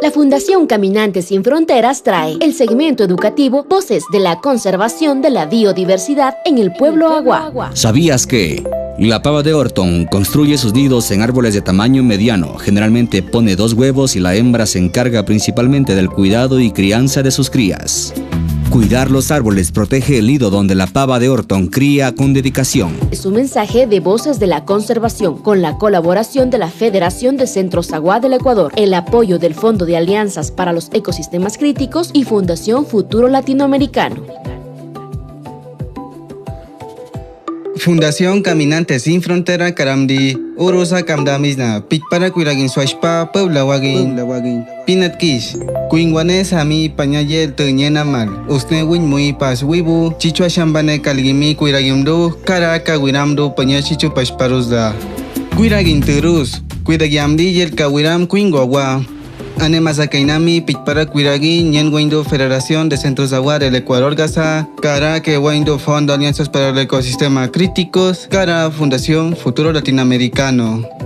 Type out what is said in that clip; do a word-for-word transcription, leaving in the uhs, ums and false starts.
La Fundación Caminantes Sin Fronteras trae el segmento educativo Voces de la Conservación de la Biodiversidad en el Pueblo Awa. ¿Sabías que? La pava de Orton construye sus nidos en árboles de tamaño mediano, generalmente pone dos huevos y la hembra se encarga principalmente del cuidado y crianza de sus crías. Cuidar los árboles protege el nido donde la pava de Orton cría con dedicación. Es un mensaje de Voces de la Conservación, con la colaboración de la Federación de Centros Awa del Ecuador, el apoyo del Fondo de Alianzas para los Ecosistemas Críticos y Fundación Futuro Latinoamericano. Fundación Caminantes Sin Frontera kar amti, urus akam damisna, Pichpara Kwiragin swaspà, Puebla Wagin. Pinatkish, kwingwanes ami paña yel tü nyena mal, usne win mui pas wibu, chichwa shambane kalgimi kwiragin mdu, kara kawiram mdu paña chichu pasparus da. Kwiragin türus, kwiragi amti yel kawiram kwingwawa. Ane masakainami Pichpara Kwiragin, nyen wain du Federación de Centros Awa del Ecuador kasa, kara ke wain du Fondo Alianzas para el Ecosistema Críticos, kara Fundación Futuro Latinoamericano.